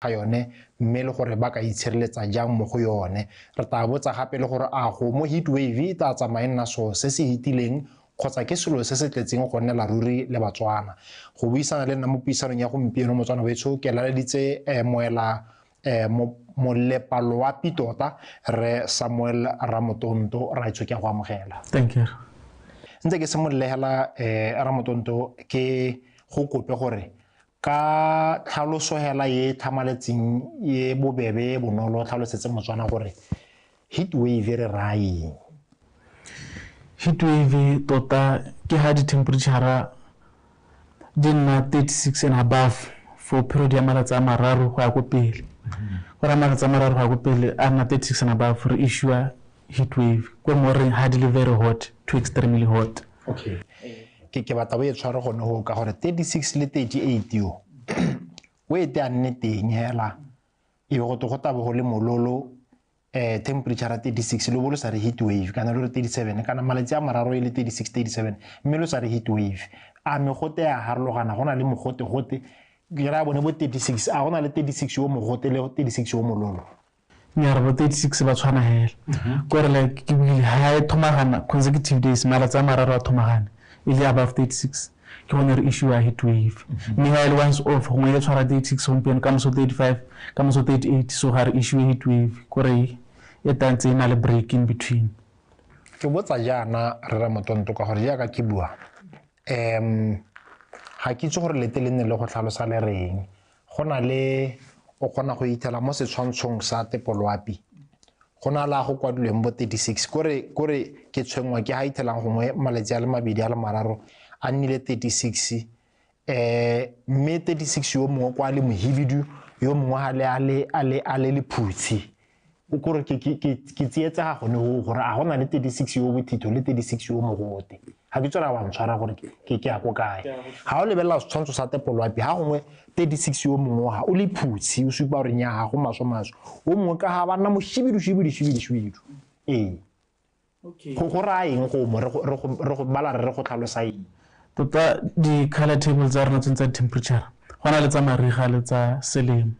Ga yone, mme le gore ba ka itshireletsa jang mo go yone. Re tla botsa gape le gore a go mo heat wave e tla tsamaya nna so se se hitileng kgotsa ke selo se se tletseng go nnela ruri le Batswana. Go buisana le nna mo puisanong ya gompieno, Motswana wetsho, ke laleditse moela molepaloapi tota, re Samuel Ramotonto. Raetsho, ke a go amogela. Thank you. Ntse ke simolole hela, Ramotonto, ke go kope gore ka tlhaloso hela e tlhamaletseng, e bobebe, e bonolo, tlhalosetse Motswana gore heat wave re raya eng. Heat wave tota ke ha di-temperature di nna 36 and above for period ya malatsi a 3 go ya ko pele. Go raya malatsi a 3 go ya ko pele a nna 36 and above, re issue heat wave ko mo reng ha di le very hot to extremely hot. Okay, ke batla o e tshware gone go ka gore 36 le 38 yo o e te a nne teng hela e go go tabo go le mololo, temperature 36 lo bo lo sa re heat wave, kana lo re 37, kana malatsi a 3 e le 36, 37, mme lo sa re heat wave. A megote a harologana? Go na le mogote gote ke ra bone bo 36, a go na le 36 yo mogote le 36 yo mololo? Nnyare, bo 36 ba tshwana hela. Kore like ke buile, ha e thomagana consecutive days, malatsi a 3 a thomagana e le above 36, ke gone re issue ya heat wave. Mme ga e le once off, gongwe e tshwara 36 gompieno, ka moso 35, ka moso 38, so ga re issue heat wave, kore e tantse e na le break in between. Ke botsa jaana, re Ramotonto, ka gore jaaka ke bua, ga ke itse gore lete le nne le go tlhalosa le reng. Go na le o kgona go ithela mo setshwantshong sa tepoloapi, go na le a go kwadilweng bo 36. Kore ke tshwenngwa ke ga ithelang gongwe malatsi a le 2 a le 3 a nnile 36, mme 36 yo mongwe kwa le mohibidu, yo mongwe a le a le lephutshi. O kore ke tsietsega gone go gore a go na le 36 yo bothitho le 36 yo mogote. Ga ke tswela wa ntshwara gore ke ya ko kae. Ga o lebelela setshwantsho sa tepoloapi, ga gongwe 36 yo mongwe ga o lephutshi, o supa gore nya ga go maswe-maswe, o mongwe ka ga ba nna moshibidu shibidu shibidu shibidu. Ee, go raya eng go mo re go bala, re go tlhalosa eng? Tota di-color table tsa rona tse tsa temperature, go na le tsa mariga le tsa selemo.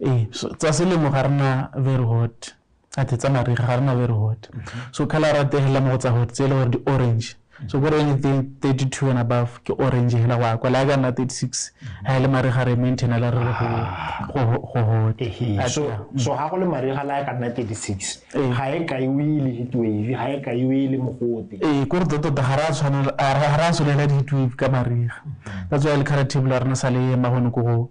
Ee, tsa selemo ga rena very hot, ate tsa mariga ga rena very hot. So color ra tegela mo go tsa hot tse e le gore di-orange. So kore anything 32 and above ke orange hela go ya kwa. Le a ka nna 36, ha e le mariga re maintaina le re le go hot. So ga go le mariga, la e ka nna 36, ga e kaiwe le heat wave, ga e kaiwe le mogote? Ee, kore tota ga re a tshwanela, ga re a solela di-heat wave ka mariga. That's why le color table ya rena sa le ema gone ko go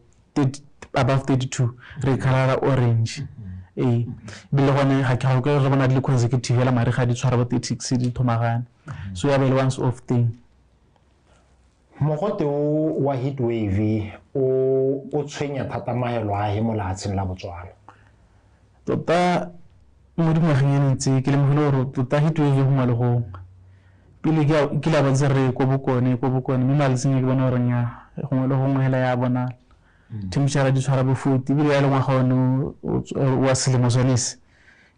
above 32, re colora orange. Ee, ebile gone ga ke ga ke re bona di le consecutive hela mariga di tshwara bo 36 di thomagane, so ya be le once off thing. Mogote o wa heat wave o tshwenya thata mahelo a he mo lehatsheng la Botswana? Tota mo dingwageng e ntse ke lemogile gore tota heat wave gongwe le gongwe. Pele ke la bontse re ko Bokone, ko Bokone, mme malatsing a ke bona gore nya gongwe le gongwe hela ya bonala temperature di tshwara bo 40. Ebile ya le ngwaga one wa selemo sone se,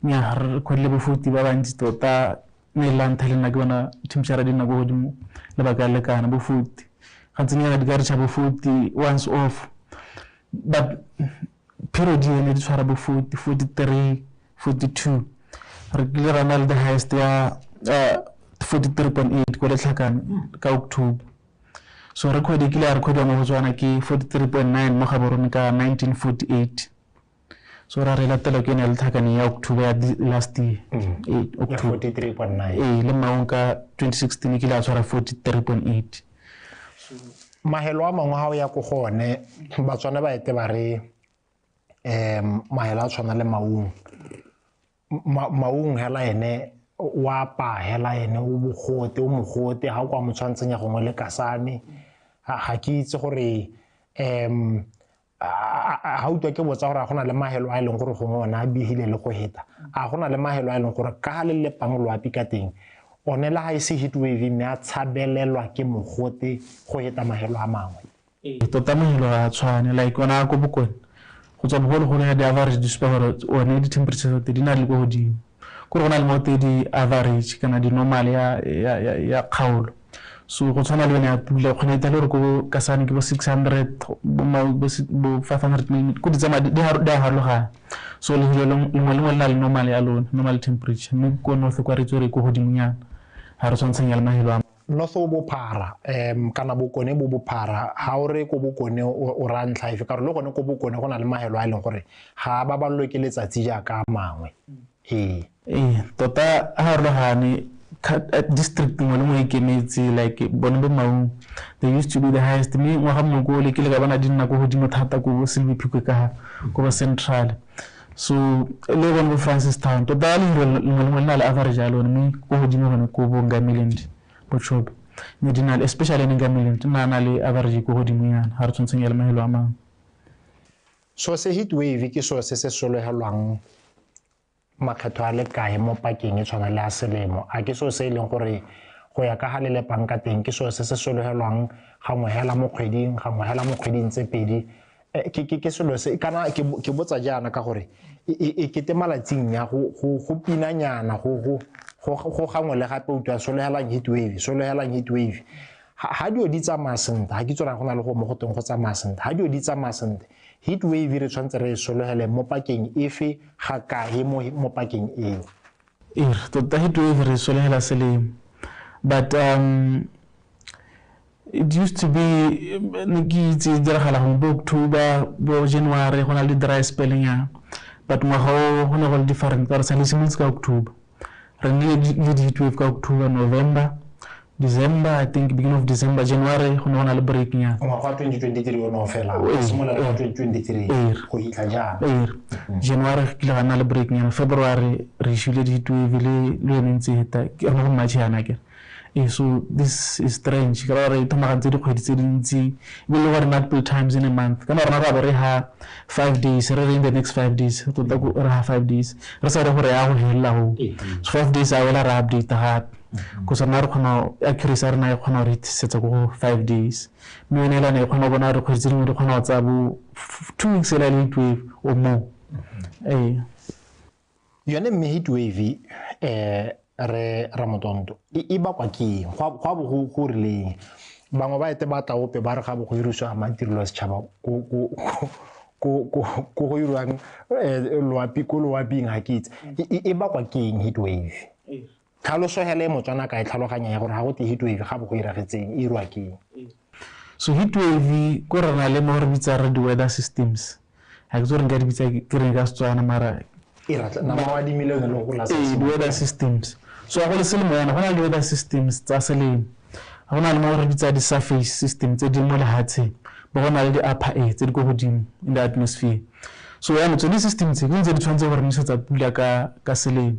nya re recordile bo 40 ba bantsi tota. Mme la ntlha le nna ke bona temperature di nna ko godimo lebaka le kana bo 40, gantsinyana di ka reacha bo 40 once off, but period ene di tshwara bo 40, 43, 42. Re kile ra na le the highest ya 43.8 ko Letlhakane ka October. So record e kile ya recordiwa mo Botswana ke 43.9 mo Gaborone ka 1948. So ra re latela ke yone ya Letlhakane ya October ya last year. Ee, ya October. 43.9. Ee, le Maong ka 2016 e kile ya tshwara 43.8. Mahelo a mangwe ga o ya ko go one, Batswana ba ete ba re mahelo a tshwana le Maung. Maung hela ene o apa hela ene o bogote, o mogote ga o kwa mo tshwantshanya gongwe le Kasane. Ga ke itse gore ga utlwa ke botsa gore a go na le mahelo a e leng gore gongwe one a bihile le go heta, a go na le mahelo a e leng gore ka ga le lepang loapi ka teng, one le ga e se heat wave, mme a tshabelelwa ke mogote go heta mahelo a mangwe? Ee, tota mahelo ga a tshwane. Like ona a ko Bokone go tswa bogologolo ya di-average di supa gore one di-temperature tsa teng di na le ko godimo, kore go na le mo tse di-average kana di-normal ya kgaolo. So go tshwana le yone ya pula, kgona e le gore ko Kasane ke bo 600, bo 500 mm, ko di tsamaya di a harologana. So lefelo lengwe le lengwe le na le normal ya lone, normal temperature. Mme ko north kwa re itse gore ko godimonyana, ga re tshwantshanya le mafelo a North o bophara, kana bokone bo bophara. Ha o re ko bokone o raya ntlha efe? Ka gore le gone ko bokone go na le mahelo a e leng gore ga a babalelwe ke letsatsi jaaka a mangwe. Ee. Ee, tota a harologane. District nngwe le nngwe e ikemetse, like bone bo Maun, they used to be the highest. Mme ngwaga mongwe ko le ke le ka bona di nna ko godimo thata ko Selebi Phikwe ka ko bo Central. So le bone bo Francistown, tota lefelo lengwe le lengwe le na le average ya lone. Mme ko godimo gone ko bo Ngamiland, bo Chobe, mme di na le, especially ene Ngamiland, na le average ko godimonyana ga re tshwantseng ya le mafelo a mangwe. So se heat wave ke so se se sologelwang makgetho a le kae mo pakeng e tshwana le a selemo? A ke seo se e leng gore go ya ka ga le lepang ka teng ke seo se se sologelwang gangwe hela mo kgweding, gangwe hela mo kgweding tse pedi? Ke selo se kana ke botsa jaana ka gore e kete malatsing ya go pinanyana go gangwe le gape utlwa sologelang heat wave, sologelang heat wave. Ha dio di tsamaya sentle, ha ke tsora go na le go mo go teng go tsamaya sentle, ha dio di tsamaya sentle, heat wave re tshwanetse re e sologele mo pakeng efe, ga kae mo pakeng eo? Ee, tota heat wave re solegela selemo, but it used to be ne ke itse e diragala gongwe bo October, bo January, go na le dry spellnyana. But ngwaga o go ne go le different ka gore sa le simolotse ka October. Re nnile le di-heat wave ka October, November, December, I think beginning of December, January go ne go na le break nyana. Ngwaga wa 2023 o ne o fela, o simolola ka 2023 go hitlha jaana. Ee, January go kile ga nna le break nyana, February re išile di-heat wave le yone ntse e heta, ke rona go March yana kere. Ee, so this is strange ka gore e thomagantse dikgwedi tse dintsi, ebile le gore multiple times in a month. Kana rona ra bo re ha 5 days, re re in the next 5 days, tota re ha 5 days, re sa re gore ya go helela go. So 5 days a wela re update gape. Go sa nna re kgona accuracy ya rena e kgona go re itisetsa ko go 5 days. Mme yone elane e kgona go bona gore kgwedi tse dingwe di kgona go tsaya bo 2 weeks ela le heat wave or more. Ee. Yone mme heat wave re Ramotondo e bakwa ke eng? Go a bo go rileng? Bangwe ba ete ba tla ope ba re ga bo go dirisiwa madirelo a setšhaba ko go irwang loapi ko loaping, ga ke itse. E bakwa ke eng heat wave? Tlhaloso hela e Motswana ka e tlhaloganya ya gore ga go te heat wave ga bo go iragetseng, e irwa ke eng? So heat wave ko re na le mo re bitsa re di-weather systems. Ga ke itse gore nka di bitsa ke reng ka Setswana mara e ratla nama wa dimilione le go lasa. Ee, di-weather systems. So ga go le selemo yana, go na le di-weather systems tsa selemo. Go na le mo re bitsa di-surface system tse di mo lehatsheng, bo go na le di-upper air tse di ko godimo in the atmosphere. So yaanong tsone system tse ke tse di tshwanetse gore nosetsa pula ka selemo.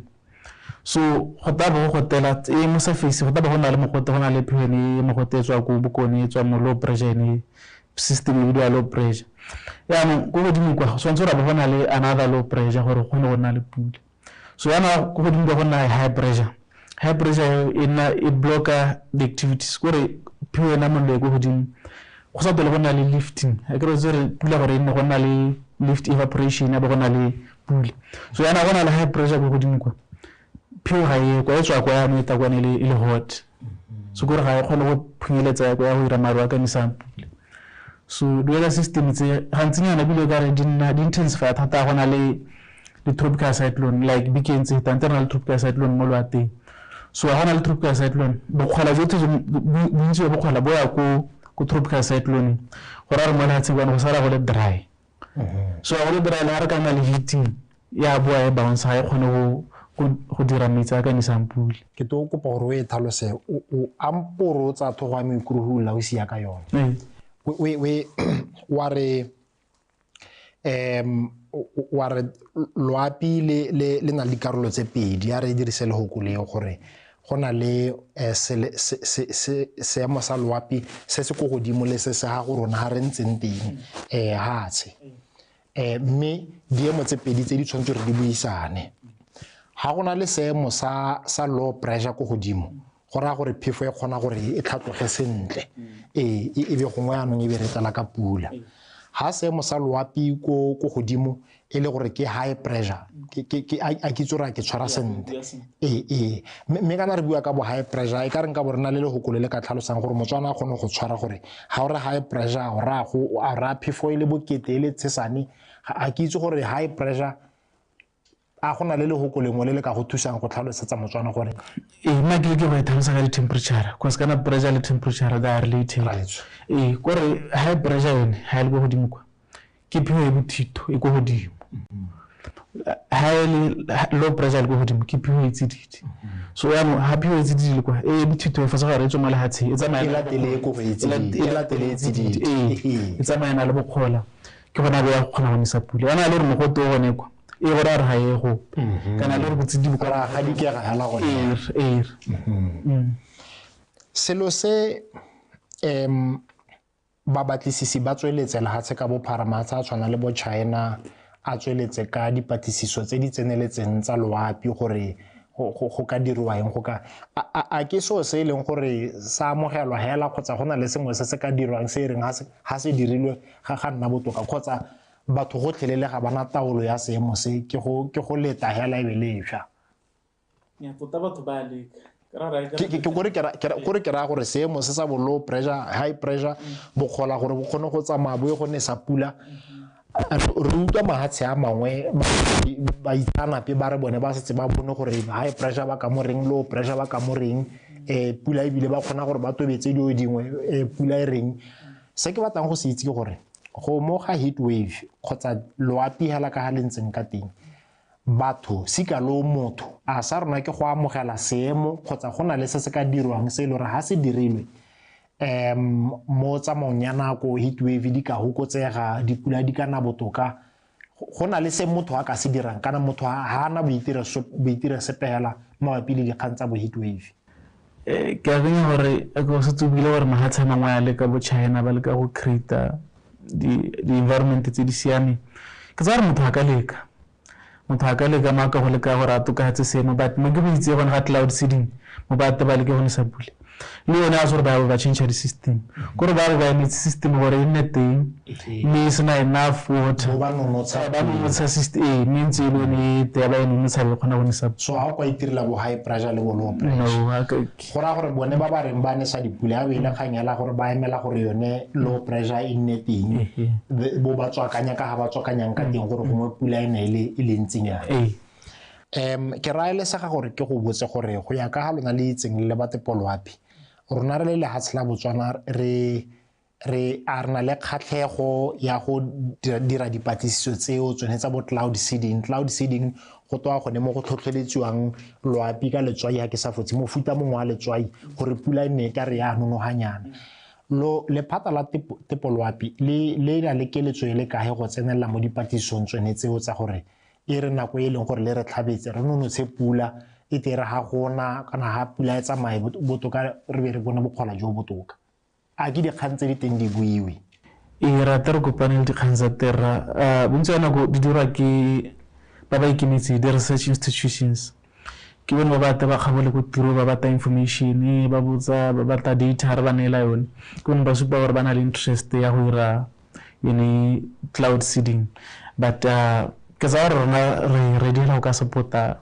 So go tla bo go gotela e mo surface, go tla bo go na le mogote, go na le phene e mogote e tswa ko bokone, e tswa mo low pressure, ene system e bidiwa low pressure. Yaanong ko godimo kwa go tshwanetse gore bo go na le another low pressure gore go kgone go nna le pula. So yaanong ko godimo kwa go nna high pressure. High pressure e nna e blocka the activities, kore pheo ena mollo e ko godimo, go sa tlhole go nna le lifting. A ke re re pula gore e nne go nna le lift evaporation, ya bo go na le pula. So yaanong go na le high pressure ko godimo kwa, pheo ga e kwa e tswa kwa yaanong e tla kwane e le hot. So kore ga e kgone go phunyeletsa ya kwa ya go dira maru a ka nesang pula. So di-weather system tse gantsinyana ebile o kare di nna di intensify thata go na le di-tropical cyclone, like bekeng tse fetang tse re na le tropical cyclone mo loateng. So ga go na le tropical cyclone, bokgwala jotlhe bontsi jwa bokgwala bo ya ko tropical cyclone, go raya gore mo lefatsheng kwano go sala go le dry. So ga go le dry, le ga re ka nna le heating ya boa e bounce, ga e kgone go dira metsi a ka nesang pula. Ke to kopa gore o e tlhalose, o amporo tsa thogo ya moikuru o sia ka yone. Wa re wa re loapi le na le dikarolo tse pedi, a re dirise lehoko leo gore go na le seemo sa loapi se se ko godimo le se se ga go rona ga re ntseng teng hatshe. Mme diemo tse pedi tse di tshwanetse re di buisane. Ga go na le seemo sa low pressure ko godimo, go raya gore phefo e kgona gore e tlhatloge sentle, e be gongwe yaanong e be re tlala ka pula. Ha seemo sa loapi ko godimo e le gore ke high pressure, a ke itse gore a ke tshwara sentle. Ee, mme kana re bua ka bo high pressure, e ka reng ka bo re na le lehoko le le ka tlhalosang gore Motswana a kgone go tshwara gore ha o re high pressure o raya phefo e le bokete e le tshesane. A ke itse gore high pressure a go na le lehoko lengwe le le ka go thusang go tlhalosetsa Motswana gore ee, nna ke leke go e tlhalosa ka di-temperature, cause kana pressure le temperature they are related. Ee, kore high pressure yone ha e le ko godimo kwa ke phefo e bothito e ko godimo, ha e le low pressure le ko godimo ke phefo e tsididi. So yaanong ha phefo e tsididi le kwa e bothito e fosa gore e tswe mo lefatsheng e tsamaya e latele ko go e tsididi, ee, e tsamaya na le bokgola, ke gona bo ya go kgona go nesa pula. Yana le gore mogote o gone kwa e gore a re ga e gope kana le gore botsididi bo ra ga dikega hela gone. Ee. Selo se babatlisisi ba tsweletse lehatshe ka bophara, mahatshe a tshwana le bo China a tsweletse ka dipatlisiso tse di tseneletseng tsa loapi gore go ka diriwa eng, go ka a ke seo se e leng gore sa amogelwa hela kgotsa go na le sengwe se se ka dirwang se e reng ha se dirilwe ga nna botoka, kgotsa batho gotlhelele ga bana taolo ya seemo se, ke go leta hela e be le ešwa. Tota batho ba leka. Ke ke raya gore seemo se sa bo low pressure, high pressure, bokgola gore bo kgone go tsamaya bo ye go nesa pula. Re utlwa mahatshe a mangwe baitseanape ba re bone ba setse ba bone gore high pressure ba ka mo reng, low pressure ba ka mo reng, pula ebile ba kgona gore ba tobetse dilo dingwe, pula e reng. Se ke batlang go se itse ke gore go mo ga heat wave kgotsa loapi hela ka ga le ntseng ka teng, batho sika lo motho a sa rona ke go amogela seemo kgotsa go na le se se ka dirwang se e le gore ha se dirilwe mo tsamaong ya nako heat wave di ka fokotsega, dipula di ka nna botoka, go na le se motho a ka se dirang kana motho ha ana boitiresepela mabapi le dikgang tsa bo heat wave. Ke akanya gore go setse o buile gore mahatshe a mangwe a leka bo China ba leka go create di-environment tse di siameng. Ke tsaya gore motho a ka leka, motho a ka leka mo a ka go leka gore a tokafatse seemo, but mo ke go itse gone ga cloud seeding mo ba ba leke go nesa pula le yone a se gore ba ba change di-system, kore ba ba emetse system gore e nne teng mme e sena enough water, ba nonotsha system, ee, mme ntse e le yone e tee ba e nonotsha be kgona go nesa. So ha o kwa itirela bo high pressure le bo low pressure, go raya gore bone ba ba reng ba nesa dipula ya be e le kgang hela gore ba emela gore yone low pressure e nne teng, bo ba tswakanya ka ga ba tswakanyang ka teng gore gongwe pula e ne e le ntsinyana. Ke raelesega gore ke go botse gore go ya ka ga lona le itseng le ba tepoloapi, rona re le lehatshe la Botswana re a re na le kgatlhego ya go dira dipatlisiso tseo tsone tsa bo cloud seeding. Cloud seeding go toa gone mo go tlhotlheletswang loapi ka letswai, ha ke sa fotse mofuta mongwe wa letswai gore pula e nne e ka re ya nonoganyana. Lo lephata la tepoloapi le na le keletso e le kae go tsenelela mo dipatlisisong tsone tseo tsa gore e re nako e leng gore le re tlhabetse re nonotshe pula e tere ha gona kana ha pula e tsamaye botoka re be re bone bokgola jo botoka. A ke dikgang tse di teng di buiwe? Ee, rata re kopane le dikgang tsa terra. Bontsi ba nako di dirwa ke ba ba ikemetseng, di-research institutions. Ke bone ba batla ba kgabole ko tiro, ba batla information, ba botsa, ba batla data re ba neela yone. Ke bone ba supa gore ba na le interest ya go dira yone cloud seeding. But ke tsaya gore rona re ready go ka support-a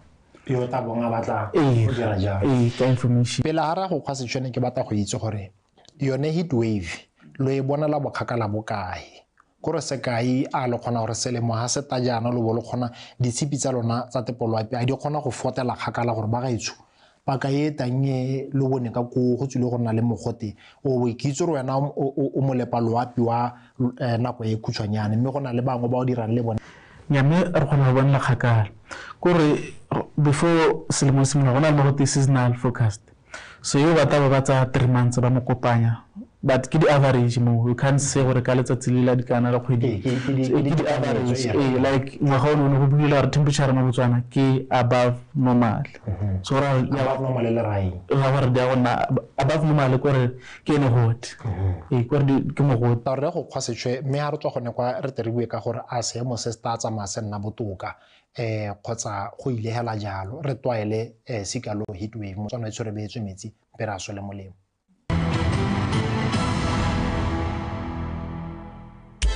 yo ta bong a batla go dira jalo. Ee, ka information. Pele ga ra go kgwa setšhone ke batla go itse gore yone heat wave lo e bonela bokgakala bokae? Kore sekai a le kgona gore selemo ha se ta jaana lo bo lo kgona ditshipi tsa lona tsa tepoloapi a di kgona go fotela kgakala gore ba gaetsho paka e tang e lo bone ka ko go tswile go nna le mogote o ke itse gore wena o molepa loapi wa nako e khutshwanyane, mme go na le bangwe ba o dirang le bone. Mme re kgona go bonela kgakala kore before selemo se simolola go na le mo gote seasonal forecast, so yo batla ba ba tsaya 3 months ba mo kopanya, but ke di-average mo, you can't say gore ka letsatsi le la dikana la kgwedi, ke di-average. Ee, like ngwaga o ne go buile gore temperature mo Botswana ke above normal, so above normal le raeng ra gore di ya go nna above normal kore ke ene gote, ee, kore ke mogote. Re go kgwa setšhwe mme ha re tswa gone kwa re tle re bue ka gore a seemo se se tla tsamaya se nna botoka kgotsa go ile hela jalo, re tlwaele sikalo heat wave Motswana e tshwere beetswe metsi mpe re a swele molemo.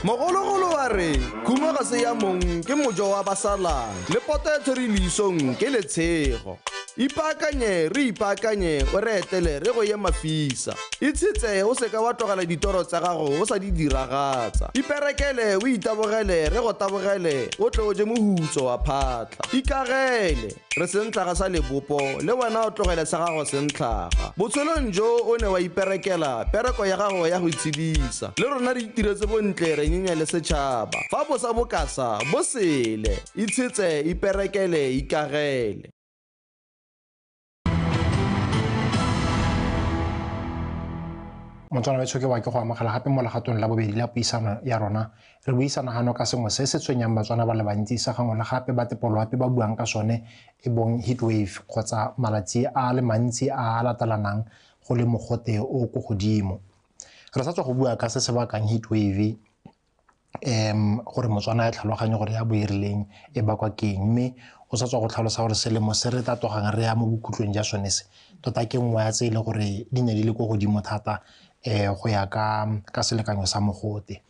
Mogologolo wa re khumo ga se ya mong ke mojo wa basalang le poto ya tshwere leisong ke letshego. Ipaakanye re ipaakanye o re etele re go ye mafisa. Itshetse o seka wa tlogela ditoro tsa gago o sa di diragatsa. Iperekele o itabogele re go tabogele o tle o je mohutso wa phatla. Ikagele re sentlhaga sa lebopo le wena o tlogele sa gago sentlhaga. Botshelong jo o ne wa iperekela pereko ya gago ya go itshedisa. Le rona re itiretse bontle re nyenya le setšhaba. Fa bosa bokasa bo sele, itshetse iperekele ikagele. Motswana betsho ke wa ke go amogela gape mo legatong la bobedi la puisano ya rona. Re buisana gano ka sengwe se se tshwenyang Batswana ba le bantsi sa gangwe le gape ba tepoloapi ba buang ka sone e bong heat wave kgotsa malatsi a le mantsi a a latelanang go le mogote o ko godimo. Re sa tswa go bua ka se se bakang heat wave gore Motswana a tlhaloganye gore ya bo e rileng e bakwa ke eng, mme o sa tswa go tlhalosa gore selemo se re tatogang re ya mo bokhutlong ja sone se tota ke nngwe ya tse e le gore di ne di le ko godimo thata go ya ka selekanyo sa mogote.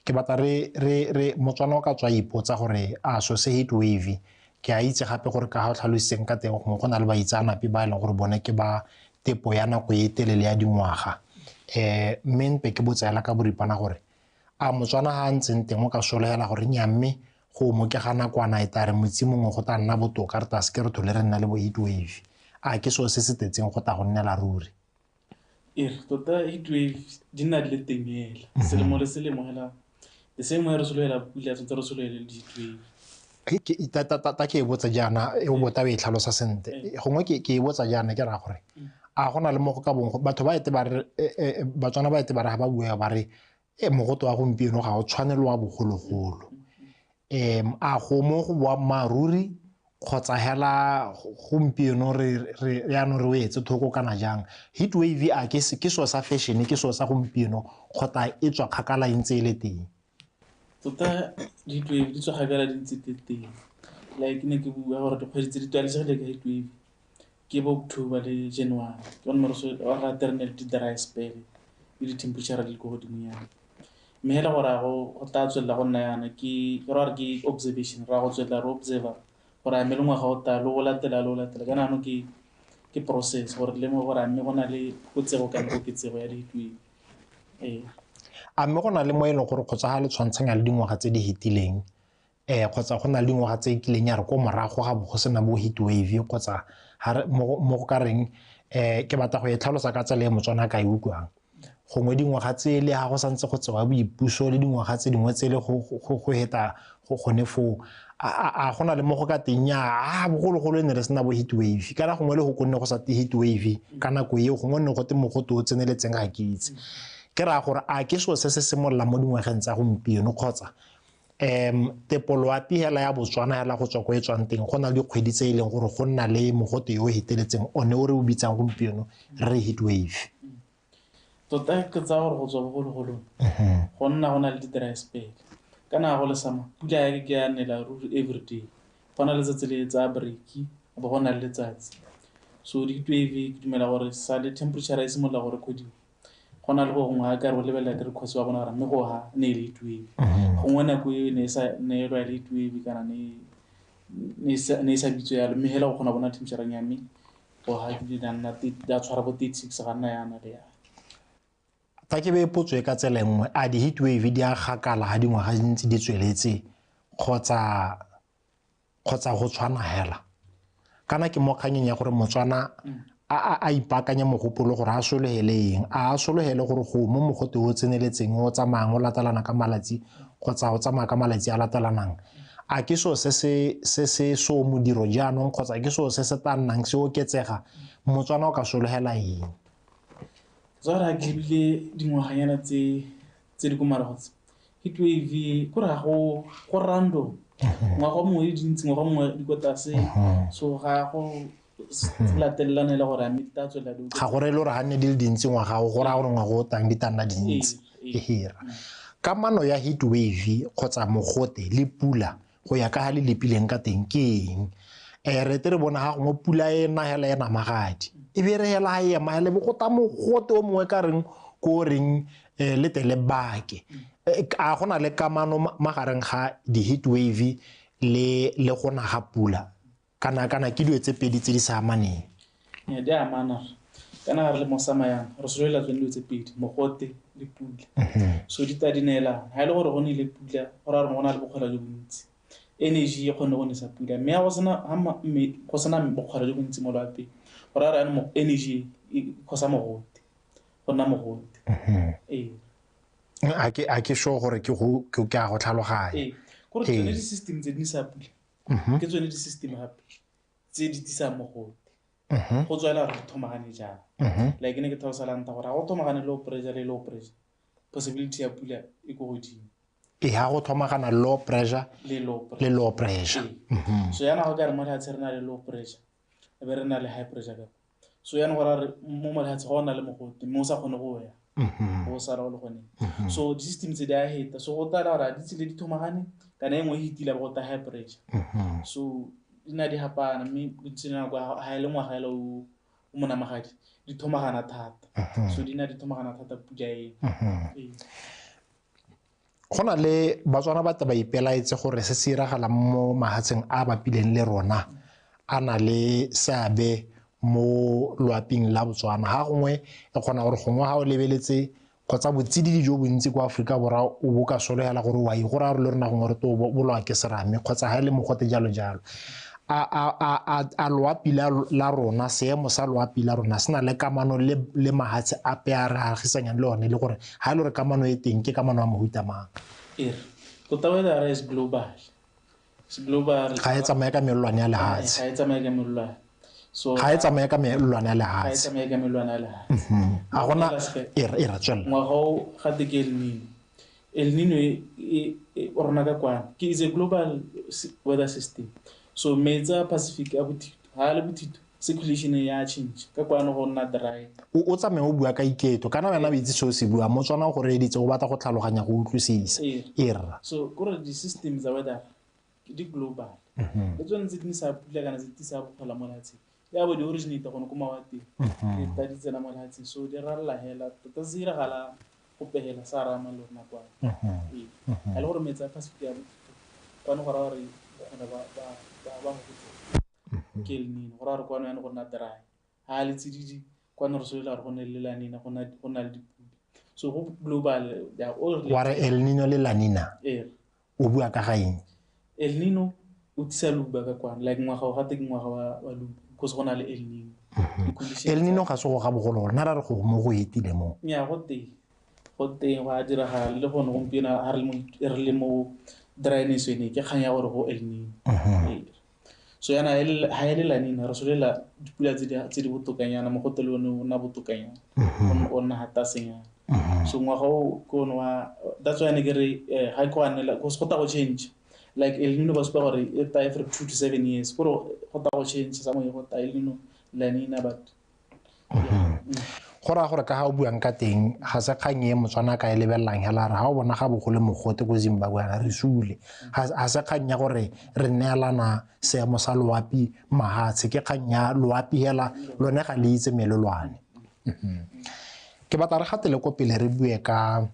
Ke batla re Motswana o ka tswa ipotsa gore a so se heat wave ke a itse gape gore ka ga o tlhalositseng ka teng gongwe go na le baitseanape ba e leng gore bone ke ba tepo ya nako e telele ya dingwaga. Mme mpe ke botsa ka boripana gore a Motswana ga a ntseng teng o ka sologela gore nnyaa mme go mo ke ga nakwana e tla re motsi mongwe go tla nna botoka re tla seke re thole re nna le bo heat wave. A ke seo se se tetseng go tla go nnela ruri? Tota heat wave di nna di le teng hela. Selemo le selemo hela. The same way re sologela pula tshwanetse re sologele le heat wave. Ta ke e botsa jaana e o bota o e tlhalosa sentle. Gongwe ke e botsa jaana ke raya gore a go na le mo go ka bong batho ba ete ba re Batswana ba ete ba re ga ba bua ba re mogote wa gompieno ga o tshwane le wa bogologolo. A go mo go boammaaruri kgotsa hela gompieno re yaanong re o etse thoko kana jang? Heat wave a ke seo sa fashion ke seo sa gompieno kgotsa e tswa kgakala e ntse e le teng? Tota heat wave di tswa kgakala di ntse di le teng. Like ne ke bua gore dikgwedi tse di tlwaelesegile ka heat wave ke bo October le January. Ke gone mo re rata re nne le di-dry spell le di-temperature di le ko godimonyana. Mme hela gore go tla tswelela go nna yana ke ra gore ke observation, ra go tswelela re observe gore a mme le ngwaga o tla le go latela le go latela. Kana jaanong ke process gore re lemoge gore a mme go na le phokotsego kana koketsego ya di-heat wave. A mme go na le mo e leng gore kgotsa ga le tshwantshanya le dingwaga tse di fetileng kgotsa go na le dingwaga tse e kileng ya re ko morago ga bo go sena bo heat wave kgotsa mo go ka reng ke batla go e tlhalosa ka tsela e Motswana a ka e utlwang. Gongwe dingwaga tse le ga go santse go tsewa boipuso le dingwaga tse dingwe tse le go heta go gone foo a go na le mo go ka teng ya bogologolo e ne re sena bo heat wave kana gongwe le go konne go sa te heat wave ka nako eo gongwe ne go te mogote o tseneletseng ga ke itse. Ke raya gore a ke seo se se simololang mo dingwageng tsa gompieno kgotsa tepoloapi hela ya Botswana hela go tswa ko e tswang teng go na le dikgwedi tse e leng gore go nna le mogote yo o feteletseng one o re o bitsang gompieno re heat wave. Tota ke tsaya gore go tswa bogologolong go nna go na le di-dry spell. Ka nako go le summer pula ya ke ya nela ruri everyday. Go na le letsatsi le tsaya break bo go na le letsatsi. So di-heat wave ke dumela gore sa le temperature e simolola go recordiwa. Go na le go gongwe ga ka re o lebelela di-records wa bona gore mme go ha ne e le heat wave. Gongwe nako eo ne e sa neelwa e le heat wave kana ne e sa bitswe yalo mme hela o kgona go bona temperature ya mme go ha di nna di a tshwara bo 36 ga nna yana le yana. Fa ke be potso e ka tsela e nngwe a di-heat wave di a gakala ga dingwaga di ntse di tsweletse kgotsa go tshwana hela? Kana ke mo kganyeng ya gore Motswana a ipaakanye mogopolo gore a sologele eng, a sologele gore go mo mogote o tseneletseng o tsamayang o latelana ka malatsi kgotsa o tsamaya ka malatsi a latelanang. A ke seo se se so modiro jaanong kgotsa ke seo se se tla nnang se oketsega? Motswana o ka sologela eng? Tsara ke lebile dingwaganyana tse di ko morago tse. Heat wave ko ra go random. Ngwaga o mongwe di dintsi, ngwaga o mongwe di ko tlase. So ga go latelelana e le gore a mme di tla tswelela di Ga go reye le gore ga nne di le dintsi ngwaga o, go raya gore ngwaga o tlang di tla nna dintsi. Hera. Kamano ya heat wave kgotsa mogote le pula go ya ka ga le lepileng ka teng ke eng? Re tle re bona ga gongwe pula e na hela e namagadi. E be re hela ha e ema hela e be go tla mogote o mongwe ka reng ko o reng le tle le bake. A go na le kamano magareng ga di-heat wave le go na ga pula, kana ke dilo tse pedi tse di sa amaneng? Di a amana. Kana ga re le mo summer yana, re solofela tsone dilo tse pedi, mogote le pula. So di ta di neelana. Ha e le gore go nile pula, go raya gore go na le bokgwela jo bontsi. Energy e kgone go nesa pula, mme go sena bokgwela jo bontsi mo loapeng, go raya gore yaanong energy e cause-a mogote, go nna mogote. Ee. A ke sure gore ke a go tlhaloganya. Ee, kore tsone di-system tse di nesa pula, ke tsone di-system gape tse di tisang mogote. Go tswela gore di thomagane jang. Like ne ke tlhalosa la ntlha gore ga go thomagane low pressure le low pressure, possibility ya pula e ko godimo. E ha go thomagana low pressure le low pressure. Le low pressure. Ee. So yana go ka re mo lehatshe re na le low pressure, e be re na le high pressure ka. So yana go ra re mo lehatshe go na le mogote, mme o sa kgone go ya. O sa re le gone. So di-system tse di a heta. So go tla gore a di tsile di thomagane, kana e nngwe e hitile ba go ta high pressure. So di na di hapana, mme bontsi nako ha e le ngwaga ela o monamagadi, di thomagana thata. So di na di thomagana thata pula e. Ee. Go na le Batswana ba tla ba ipelaetse gore se se iragalang mo mahatsheng a bapileng le rona a na le seabe mo loaping la Botswana. Ha gongwe e kgona gore gongwe ha o lebeletse kgotsa botsididi jo bontsi kwa Aforika Borwa o bo ka sologela gore wa igora re le rona gongwe re to bolwa ke serame kgotsa ha e le mogote jalo jalo. A loapi la rona, seemo sa loapi la rona se na le kamano le mahatshe ape a re agisanyang le one, le gore ha e le gore kamano e teng ke kamano ya mohuta mang? Ee, tota weather is global. It's global. Ga e tsamaye ka melelwane ya lehatshe. Ga e tsamaye ka melelwane. So, ga e tsamaye ka melelwane ya Ga e lehatshe. tsamaye ka melelwane ya lehatshe. A gona e re tswella. Ngwaga o ga te ke El Nino. El Nino e rona ka kwana. Ke is a global weather system. So metsi a Pacific a bothito, ha le bothito, circulation ya change. Ka kwano go nna dry. O tsamaye o bua ka iketlo, kana wena o itse se o se buang, Motswana o go reeditse, o batla go tlhaloganya, go utlwisisa. Ee. E rra. So kore di-system tsa weather di global. Le tsone tse di nesa pula kana tse di tisa bokgola mo lefatsheng. Di a bo di originate gone ko mawatleng. Di tla di tsena mo lefatsheng. So di ralla hela, tota se diragala go pegela sa rama le rona kwano. Ee. Ha e le gore metsi a Pacific a bothito, kwano go raya gore bokgona ba go fetoga. Ke El Nino, go raya gore kwano yana go nna dry. Ha le tsididi, kwano re solofela gore go nne le La Nina, go nna le dipula. So go global, they are all related. Wa re El Nino le La Nina? Ee. O bua ka ga eng? El Nino o tlisa leuba ka kwano, like ngwaga o gate ke ngwaga wa leuba, because go na le El Nino. Di-conditions El Nino ga se go ga bogologolo, nna ra re go mo go etile mo. Nnyaa, go teng. Go teng, go a diragala, le gone gompieno ha re le mo dryness ene, ke kgang ya gore go El Nino. Ee. So yana ha e le La Nina, re solela dipula tse di botokanyana, mogote le one o nna botokanyana. O nna hatasenyana. So ngwaga o ke one wa, that's why ne ke re, ha ke wa nnela, go ta go change. Like El Nino ba supa gore e ta every 2 to 7 years. Gore go ta go change sa moye go ta El Nino, La Nina, but Go raya gore ka ga o buang ka teng, ga se kgang e Motswana ka e lebelelang hela re ga o bona ga bogole mogote ko Zimbabwe yana re sule. Ga se kgang ya gore re neelana seemo sa loapi mahatshe, ke kgang ya loapi hela lone ga le itse melelwane. Ke batla re gatele ko pele re bue ka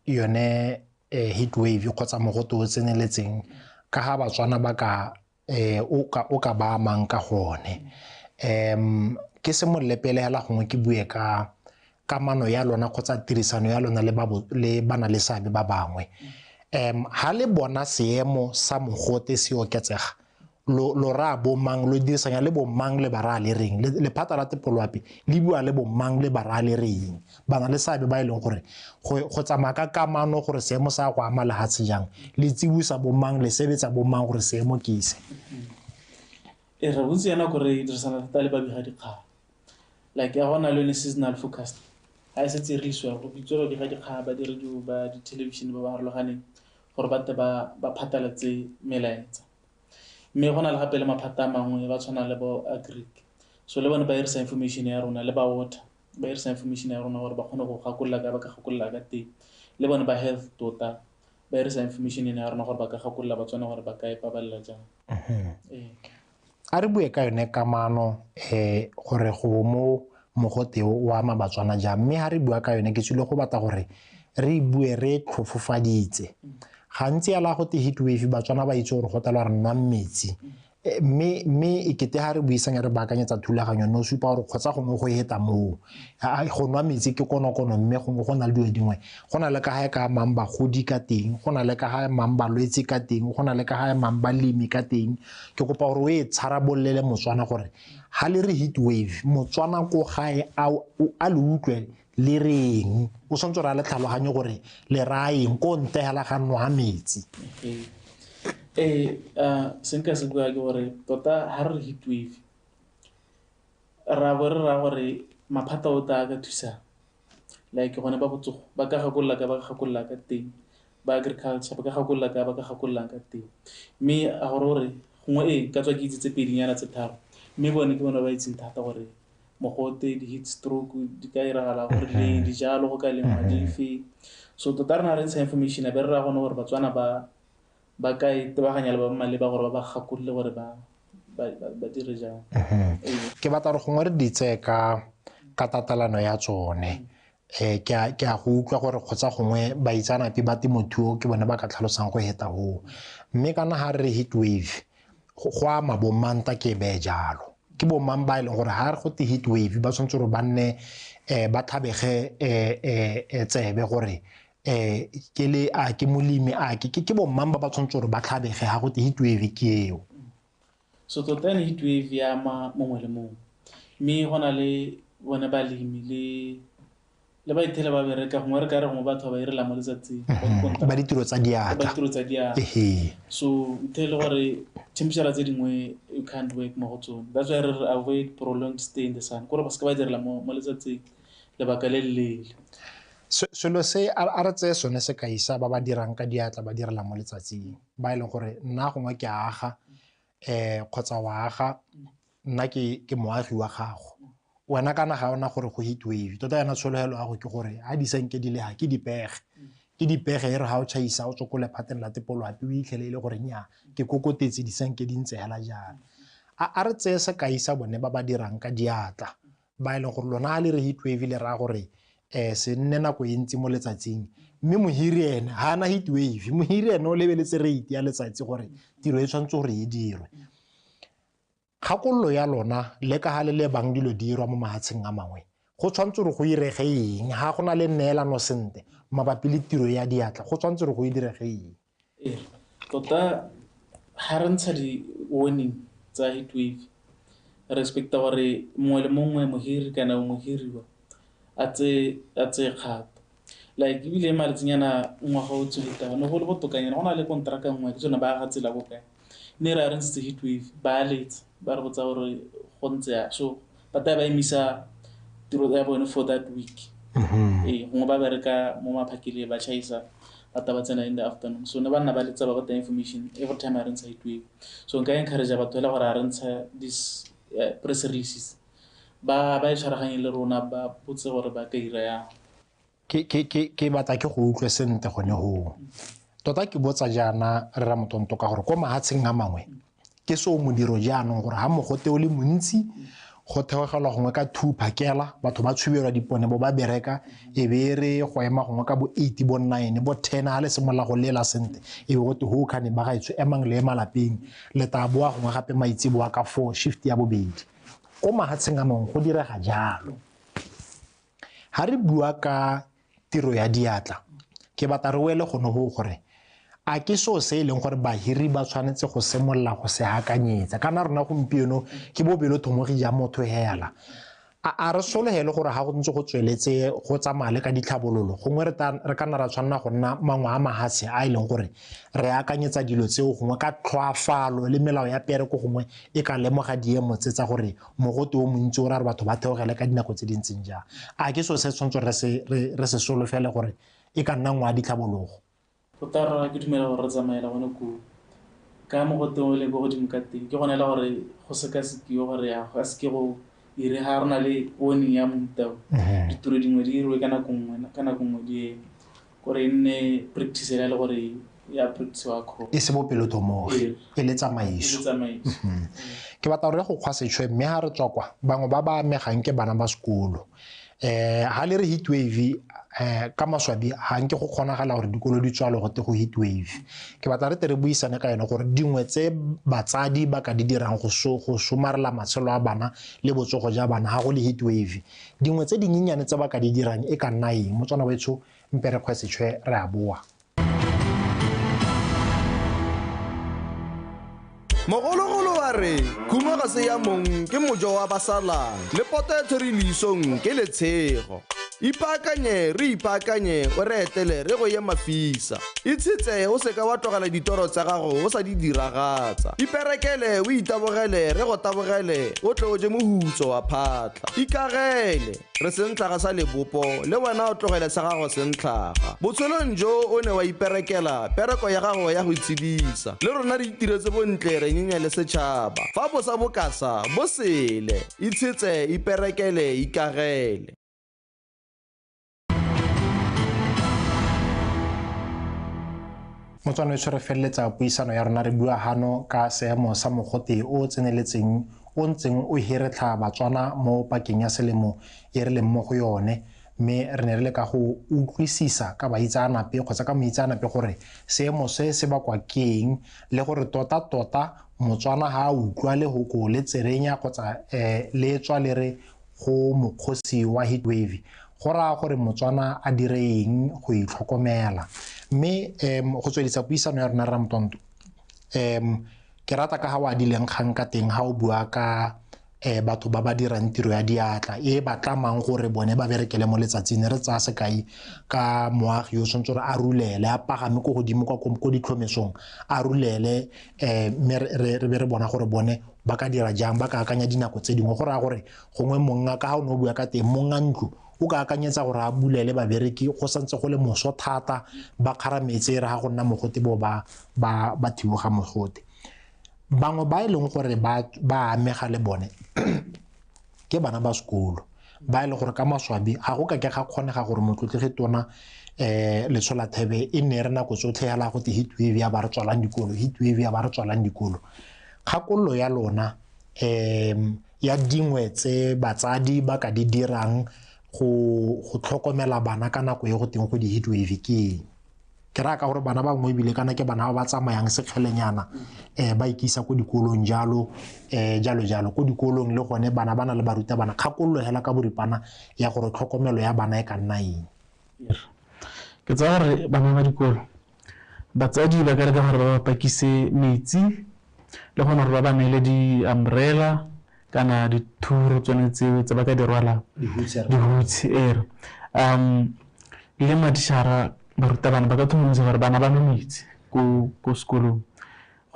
yone heat wave kgotsa mogote o tseneletseng, ka ga Batswana ba ka, o ka ba amang ka gone. Ke simolole pele hela gongwe ke bue ka kamano ya lona kgotsa tirisano ya lona le bana le seabe ba bangwe. Ha le bona seemo sa mogote se oketsega, lo raya bo mang, lo dirisanya le bo mang le ba raya le reng? Lephata la tepoloapi le bua le bo mang le ba raya le reng? Bana le seabe ba e leng gore go tsamaya ka kamano gore seemo sa go ama lehatshe jang, le tsibosa bo mang, le sebetsa bo mang gore seemo ke se. Ee, re bontsi ya nako re dirisana thata le babegadikgang. Like ya gona le yone seasonal forecast, ha e setse e release-iwa, go bitswa babegadikgang ba di-radio, ba di-television ba ba farologaneng gore ba tle ba phatlalatse melaetsa. Mme go na le gape le maphata a mangwe ba tshwana le bo agric. So le bone ba dirisa information ya rona, le ba water ba dirisa information ya rona gore ba kgone go gakolola ka ba ka gakolola ka teng. Le bone ba health tota ba dirisa information ya rona gore ba ka gakolola Batswana gore ba ka e pabalela jang. Ee. A re bue ka yone kamano, gore go mo mogote o ama Batswana jang, mme ha re bua ka yone ke tsile go batla gore Re bue re tlhofofaditse. Gantsi ala go te heat wave Batswana ba itse gore go telwa re nwa metsi. Mme e kete ha re buisang re baakanyetsa thulaganyo no supa gore kgotsa gongwe go heta moo. Go nwa metsi ke konokono mme gongwe go na le dilo dingwe. Go na le ka ha e ka amang bagodi ka teng, go na le ka ha e amang balwetse ka teng, go na le ka ha e amang balemi ka teng. Ke kopa gore o e tsharabolele Motswana gore ha le re heat wave, Motswana ko gae a le utlwe le reng, o tshwanetse gore a le tlhaloganye gore le raya eng, ko ntle hela ga nwa metsi. Ee, se nka se bua ke gore tota ha re heat wave ra bo re raya gore maphata o ta ka thusang, like gone ba botsogo ba ka gakolola ka ba ka gakolola ka teng, ba agriculture ba ka gakolola ka ba ka gakololang ka teng. Mme a gore gongwe ee ka tswa ke itse tse pedinyana tse tharo, mme bone ke bone ba itseng thata gore mogote, di-heat stroke di ka iragala gore le dijalo go ka lengwa dife. So tota re na re ntsha information a be re raya gone gore Batswana ba ka itebaganya le ba maleba gore ba ba gakolole gore ba dire jang. Ke batla gore gongwe re di tseye ka tatelano ya tsone. Ke a go utlwa gore kgotsa gongwe baitseanape ba temothuo ke bone ba ka tlhalosang go heta hoo. Mme kana ha re heat wave go ama bo manta ke beye jalo. Ke bo mang ba e leng gore ha re go te heat wave ba tshwanetse gore ba nne ba tlhabege tsebe gore ke le a ke molemi a ke bo mang ba ba tshwanetse gore ba tlhabege ha go te heat wave ke eo. So tota yone heat wave ya ama mongwe le mongwe, mme go na le bone balemi le baithele ba bereka, gongwe re ka re gongwe batho ba irela mo letsatsing, ba ditiro tsa diatla. Ba ditiro tsa diatla. So ntho e le gore temperature tse dingwe you can't work mo go tsone. That's why re avoid prolonged stay in the sun, kore ba seke ba direla mo letsatsing lebaka le leele. Selo se a re tseye sone sekai sa ba ba dirang ka diatla ba direla mo letsatsing, ba e leng gore nna gongwe ke aga kgotsa wa aga, nna ke moagi wa gago. Wena kana ga ona gore go heat wave, tota yana tshologelo ya go ke gore ha di senke di le ha ke dipege. Ke dipege e re ha o tšhaisa o tswe ko lephateng la tepoloapi o itlhele e le gore nnyaa ke kokotetse di senke di ntse hela jalo. A re tseye sekai sa bone ba ba dirang ka diatla, ba e leng gore lona ha le re heat wave le raya gore se nne nako e ntsi mo letsatsing, mme mohiri ene ha ana heat wave, mohiri ene o lebeletse rate ya letsatsi gore tiro e tshwanetse gore e dirwe. Kgakololo ya lona le ka ha le lebang dilo di dirwa mo mafatsheng a mangwe, go tshwanetse gore go irege eng ha go na le neelano sentle mabapi le tiro ya diatla, go tshwanetse gore go direge eng? Ee, tota ha re ntsha di-warning tsa heat wave, re expecta gore mongwe le mongwe mohiri kana mohiriwa a tseye kgato. Like ebile malatsinyana ngwaga o tswile ne go le botokanyana, go na le konteraka nngwe ke tsone ba aga tsela ko kae, ne re a re ntshitse heat wave ba letsa ba re botsa gore go ntse yang, so ba tla ba emisa tiro ya bone for that week. Ee, gongwe ba bereka mo maphakele ba tšhaisa ba tla ba tsena in the afternoon, so ne ba nna ba letsa ba batla information every time a re ntsha heat wave. So nka encourage batho fela gore a re ntsha this press releases ba e tshwaraganye le rona ba botse gore ba ka ira yang. Ke batla ke go utlwe sentle gone hoo. Tota ke botsa jaana re Ramotonto ka gore ko mafatsheng a mangwe ke seo modiro jaanong gore ha mogote o le montsi go theogelwa gongwe ka 2 phakela, batho ba tshubelwa dipone bo ba bereka, e be re go ema gongwe ka bo 8 bo 9 bo 10 ha le simolola go lela sentle, e be go te ho khane ba gaetsho emang le malapeng le tla boa gongwe gape maitseboa ka 4 shift ya bobedi. Ko mafatsheng a mangwe go direga jalo. Ha re bua ka tiro ya diatla, ke batla re wele gone ho gore a ke seo se e leng gore bahiri ba tshwanetse go simolola go se akanyetsa, kana rona gompieno ke bobelotlhomogi ja motho hela. A re sologele gore ha go ntse go tsweletse go tsamaya le ka ditlhabololo, gongwe re ka nna ra tshwanela go nna mangwe a mahatshe a e leng gore re akanyetsa dilo tseo gongwe ka tlhoafalo le melao ya pereko gongwe e ka lemoga diemo tse tsa gore mogote o montsi o ra re batho ba theogele ka dinako tse di ntseng jang. A ke seo se tshwanetse re se solofele gore e ka nna nngwe ya ditlhabologo? Tota rra ke dumela gore re tsamaela gone koo ka mogote o le ko godimo ka teng, ke gone le gore go sekasekiwe gore ya go seke go ire ha re na le warning ya mofuta o, ditiro dingwe di iriwe ka nako nngwe di eme, gore e nne practice le gore ya practice wa kgo e se bopelotlhomogi, e le tsamaiso. Ke batla gore go kgwa setšhwe, mme ha re tswa kwa bangwe ba ba amegang ke bana ba sekolo. Ha le re heat wave ka maswabi ga nke go kgonagala gore dikolo di tswalwe gote go heat wave. Ke batla re tle re buisane ka yone gore dingwe tse batsadi ba ka di dirang go somarela matshelo a bana le botsogo ja bana ga go le heat wave. Dingwe tse dinyenyane tse ba ka di dirang e ka nna eng? Motswana wetsho mpe re kgwe setšhwe re a boa. Mogologolo wa re khumo ga se ya mong ke mojo wa basalang le poto ya tshwere leisong ke letshego. Ipaakanye re ipaakanye o re etele re go ye mafisa. Itshetse o seka wa tlogela ditoro tsa gago o sa di diragatsa. Iperekele o itabogele re go tabogele o tle o je mohutso wa phatla. Ikagele re sentlhaga sa lebopo le wena o tlogele sa gago sentlhaga. Botshelong jo o ne wa iperekela pereko ya gago ya go itshedisa. Le rona re itiretse bontle re nyenya le setšhaba. Fa bosa bokasa bo sele itshetse iperekele ikagele. Motswana wetsho re feleletsa puisano ya rona re bua hano ka seemo sa mogote o tseneletseng o ntseng o heretlha Batswana mo pakeng ya selemo e re leng mo go yone, mme re ne re le ka go utlwisisa ka baitseanape kgotsa ka moitseanape gore seemo se se bakwa ke eng le gore tota-tota Motswana ha a utlwa lehoko le tserenya kgotsa le tswa le re go mokgosi wa heat wave, go raya gore Motswana a dire eng go itlhokomela. Mme go tswedisa puisano ya rona Ramotonto, ke rata ka ga o adileng kgang ka teng ha o bua ka batho ba ba dirang tiro ya diatla e ba tlamang gore bone ba berekele mo letsatsing. Re tsaya sekai ka moagi yo tshwanetse gore a rulele a pagame ko godimo kwa ko ditlhomesong a rulele, mme re be re bona gore bone ba ka dira jang, ba ka akanya dinako tse dingwe. Go raya gore gongwe monga ka ga o ne o bua ka teng, monga ntlo o ka akanyetsa gore a bulele babereki go santse go le moso thata, ba kgarametse re ga go nna mogote bo ba thiboga mogote. Bangwe ba e leng gore ba amega le bone ke bana ba sekolo ba e leng gore ka maswabi ga go ka ke ga kgonega gore motlotlegi tona Letsholathebe e nne re nako tsotlhe ya la go te heat wave ya ba re tswalang dikolo, heat wave ya ba re tswalang dikolo. Kgakololo ya lona ya dingwe tse batsadi ba ka di dirang go tlhokomela bana ka nako e go teng go di heat wave ke eng? Ke raya ka gore bana bangwe ebile kana ke bana ba ba tsamayang sekgelenyana ba ikisa ko dikolong jalo jalo jalo ko dikolong, le gone bana ba na le barutabana. Kgakololo hela ka boripana ya gore tlhokomelo ya bana e ka nna eng? Ke tsaya gore bana ba dikolo batsadi ba ka leka gore ba ba pakise metsi le gone gore ba ba neele di-umbrella kana dithuro tsone tseo tse ba ka di rwalang, dihutshe ere. Le matšhara barutabana ba ka tlhomamisa gore bana ba nwe metsi ko sekolong,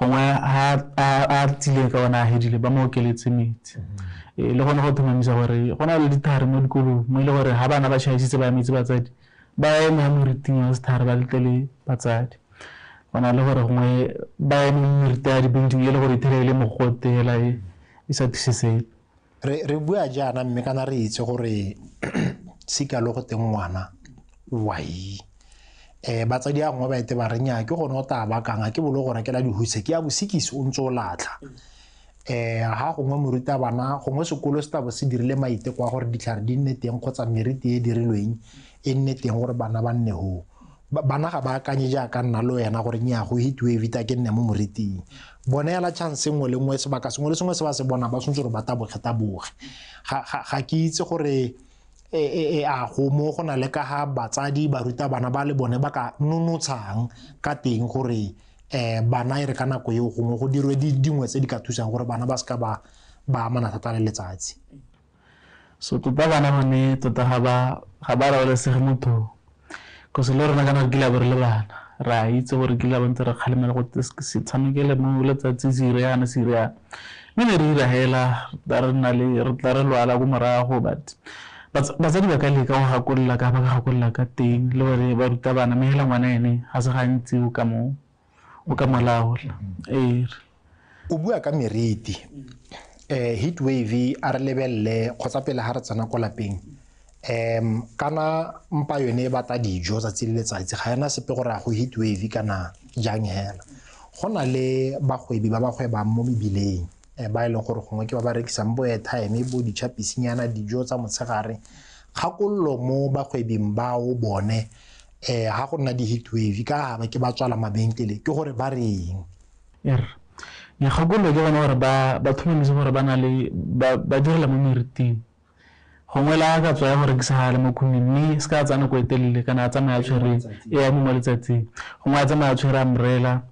gongwe ha a tsile ka ona a hedile ba mo okeletse metsi. Le gone go tlhomamisa gore go na le dithare mo dikolong mo e le gore ha bana ba tšhaisitse ba emetse batsadi ba eme ha moriting wa sethare ba letlele batsadi. Go na le gore gongwe ba eme meriti ya di-building e le gore ithele e le mogote hela e sa thuse sepe. Re bua jaana mme kana re itse gore sika le go teng ngwana wai batsadi a gongwe ba ete ba re nnyaa ke gone o tla bakang, a ke bolo go rekela dihutse ke ya bosikisi o ntse o latlha. Ha gongwe morutabana gongwe sekolo se tla bo se dirile maiteko a gore ditlhare di nne teng kgotsa meriti e dirilweng e nne teng gore bana ba nne hoo. Bana ga ba akanye jaaka nna le wena gore nnyaa go heat wave ta ke nne mo moriting. Bone hela chance nngwe le nngwe, sebaka sengwe le sengwe se ba se bonang ba tshwanetse gore ba taboge-taboge. Ga ke itse gore a go mo go na le ka ga batsadi barutabana ba le bone ba ka nonotshang ka teng gore bana e re ka nako eo gongwe go dirwe dingwe tse di ka thusang gore bana ba seka ba amana thata le letsatsi. So tota bana bone tota ga ba laolesege motho, cause le rona kana re kile bo re le bana re a itse gore kile ba ntse re kgalemela go se tshamekele mo letsatsi se ire yana se ire yana, mme ne re ira hela re nna le re tla re lwala ko morago. But batsadi ba ka leka go gakolola ka ba ka gakolola ka teng le gore ba ruta bana, mme hela ngwana ene ga se gantsi o ka mo laola. O bua ka meriti, heat wave a re lebelele kgotsa pele ga re tsena ko lapeng, kana mpa yone e batla dijo tsatsi le letsatsi, ga ena sepe gore a go heat wave kana jang hela. Go na le bagwebi ba ba gwebang mo mebileng ba e leng gore gongwe ke ba ba rekisang bo airtime, bo ditšhapisinyana, dijo tsa motshegare. Kgakololo mo bagwebing bao bone ga go nna di-heat wave ka ga ke ba tswala mabenkele ke gore ba reng? Kgakololo ke gone gore ba tlhomamise gore ba na le ba direla mo meriting. Gongwe le a ka tswa ya go rekisa gale mo khuming, mme se ka tsaya nako e telele kana a tsamaya a tshwere e mo letsatsing. Gongwe a tsamaya a tshwere umbrella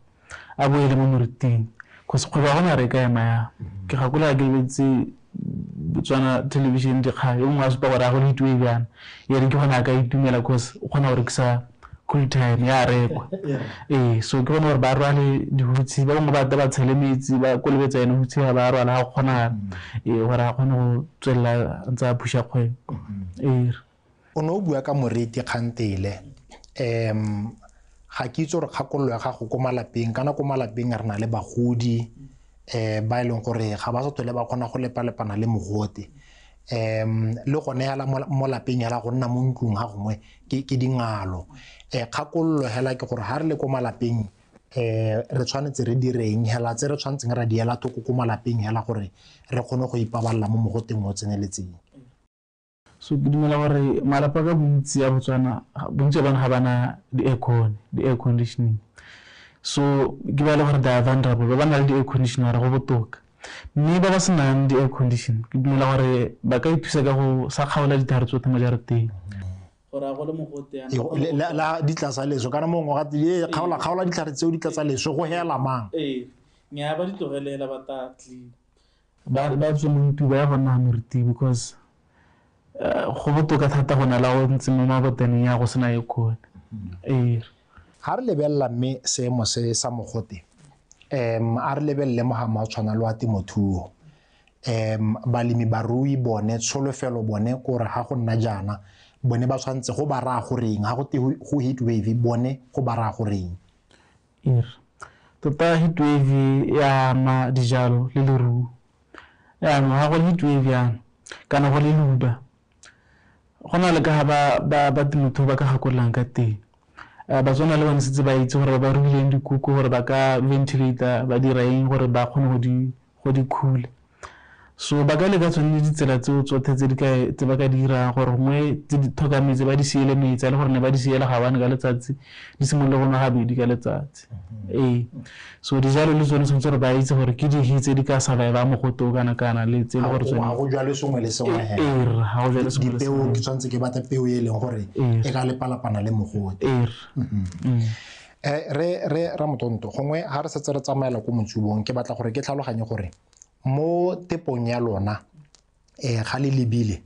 a boele mo meriting. Cause kgwebo ya gona re e ka ema yang. Ke gakolola ke lebetse Botswana television dikgang, e nngwe a supa gore a go le heat wave yana, e re ke gone a ka itumela cause o kgona go rekisa cool time ya rekwa. Ee, so ke bone gore ba rwale dihutshi, ba bangwe ba ba tshele metsi, ba kolobetsa ene hutshi ga ba rwala ga go kgonagala, ee, gore a kgone go tswelela ntse a phusha kgwebo. Ee. O ne o bua ka moriti kgantele, ga ke itse gore kgakololo ya gago ko malapeng, kana ko malapeng re na le bagodi ba e leng gore ga ba sa tlhole ba kgona go lepalepana le mogote. Le gone hela mo lapeng hela go nna mo ntlong ga gongwe ke dingalo. Kgakololo hela ke gore ha re le ko malapeng re tshwanetse re direng hela tse re tshwanetseng ra di ela thoko ko malapeng hela gore re kgone go ipabalela mo mogoteng o tseneletseng. So ke dumela gore malapa ka bontsi a Botswana, bontsi ba bona ga bana di-aircon, di-air conditioning. So ke ba le gore they are vulnerable, ba ba na le di-air conditioner go botoka. Mme ba ba senang di-air condition, ke dumela gore ba ka ithusa ka go sa kgaola ditlhare tsotlhe mo jarateng. Gore a go le mogote yana. La di tlatsa leso, kana mongwe ga e kgaola ditlhare tseo di tlatsa leso go hela mang? Ee, nnyaa, ba di tlogelela ba ta clean. Ba tswe mo ntlong ba ya go nna moriti because go botoka thata go na la go ntse mo mabotaneng ya go sena aircon. Ee. Ga re lebelela mme seemo se sa mogote, a re lebelele mogama o tshwana le wa temothuo. Balemi barui bone, tsholofelo bone kore ga go nna jaana, bone ba tshwanetse go ba raya goreng, ga go te go heat wave bone go ba raya goreng? Ee. Tota heat wave e ama dijalo le leruo. Jaanong ga go le heat wave yana kana go le leuba, go na le ka ga ba temothuo ba ka gakololang ka teng. Batswana le bone setse ba itse gore ba ba ruileng dikoko gore ba ka ventilator, ba dira eng gore ba kgone go di khula. So ba ka leka tsone ditsela tseo tsotlhe tse ba ka dirang gore gongwe tse di tlhoka metsi ba di siele metsi, a le gore ne ba di siela ga one ka letsatsi, di simolole go nwa gabedi ka letsatsi. Ee. So dijalo le tsone tshwanetse gore ba itse gore ke dife tse di ka survive-ang mogote o kana-kana le tse e le gore tsone Ga go jwale sengwe le sengwe hela. Ee, ga go jwale sengwe le Dipeo, sengwe. ke tshwanetse ke batla peo e leng gore e ka lepalapana le mogote. Ee. Re Ramotonto, gongwe ga re setse re tsamaela ko motsubong, ke batla gore ke tlhaloganye gore mo tepong ya lona, ga le lebile,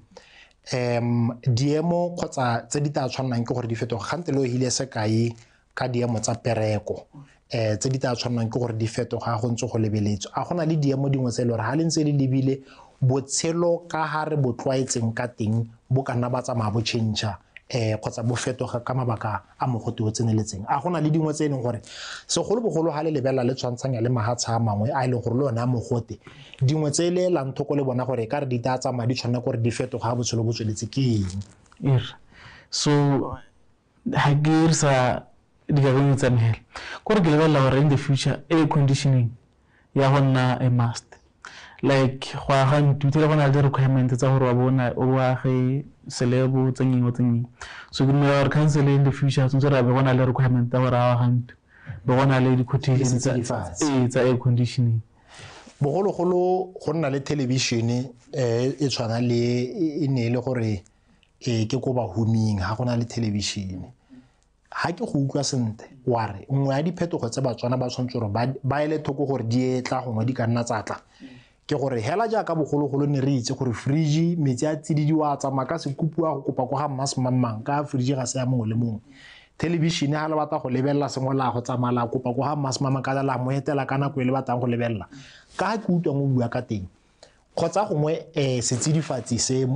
diemo kgotsa tse di tla tshwannang ke gore di fetoga, gante le o hile sekai ka diemo tsa pereko, tse di tla tshwannang ke gore di fetoga go ntse go lebeletswe. A gona le diemo dingwe tse e leng gore ga le ntse le lebile botshelo ka ga re bo tlwaetseng ka teng bo ka nna ba tsamaya bo change-a, kgotsa bo fetoga ka mabaka a mogote o tseneletseng. A gona le dingwe tse e leng gore segolobogolo ga le lebelela le tshwantshanya le mahatsha a mangwe a e leng gore le one a mogote, dingwe tse le elang thoko le bona gore e ka re di tla tsamaya di tshwanela gore di fetoga ga botshelo bo tsweletse ke eng? Ee. So ga ke dirisa dikakanyo tsa me hela, kore ke lebelela gore in the future air conditioning ya go nna a must. Like go aga ntlo, le go na le di-requirement tsa gore wa bona o age selebo tse nngwe tse nngwe. So ke dumela gore council in the future tshwanetse re be go na le requirement tsa gore a aga ntlo, be go na le di-quotation tsa air conditioning. Bogologolo go nna le television e tshwana le e ne e le gore ke ko bahuming ga go na le television. Ha ke go utlwa sentle wa re nngwe ya diphetogo tse Batswana ba tshwanetse gore ba ele thoko gore di etla gongwe di ka nna tsa tla, ke gore hela jaaka bogologolo ne re itse gore fridge metsi a tsididi wa tsamaya ka sekupu a go kopa kwa ga mma semangmang, ka fridge ga se ya mongwe le mongwe. Television ha le batla go lebelela sengwe la go tsamaya la kopa kwa ga mma semangmang ka la mo etela ka nako e le batlang go lebelela. Ka ha ke utlwang o bua ka teng, kgotsa gongwe setsidifatsi se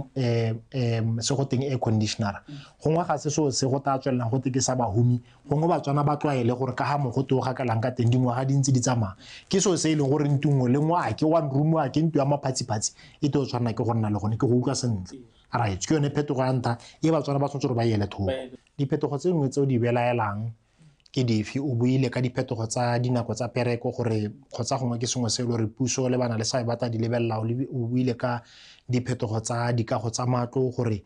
se go teng air conditioner, gongwe ga se seo se go tla tswelelang go te ke sa bahumi, gongwe Batswana ba tlwaele gore ka ga mogote o gakalang ka teng dingwaga di ntse di tsamaya, ke seo se e leng gore ntlo nngwe le nngwe a ke one room, a ke ntlo ya maphatsiphatsi e tlo tshwanela ke go nna le gone. Ke go utlwa sentle. Right, ke yone phetogo ya ntlha e Batswana ba tshwanetse gore ba ele thoko. Diphetogo tse dingwe tse o di belaelang ke dife? O buile ka diphetogo tsa dinako tsa pereko gore kgotsa gongwe ke sengwe se e le gore puso le bana le seabe ba tla di lebelela. O buile ka diphetogo tsa dikago tsa matlo gore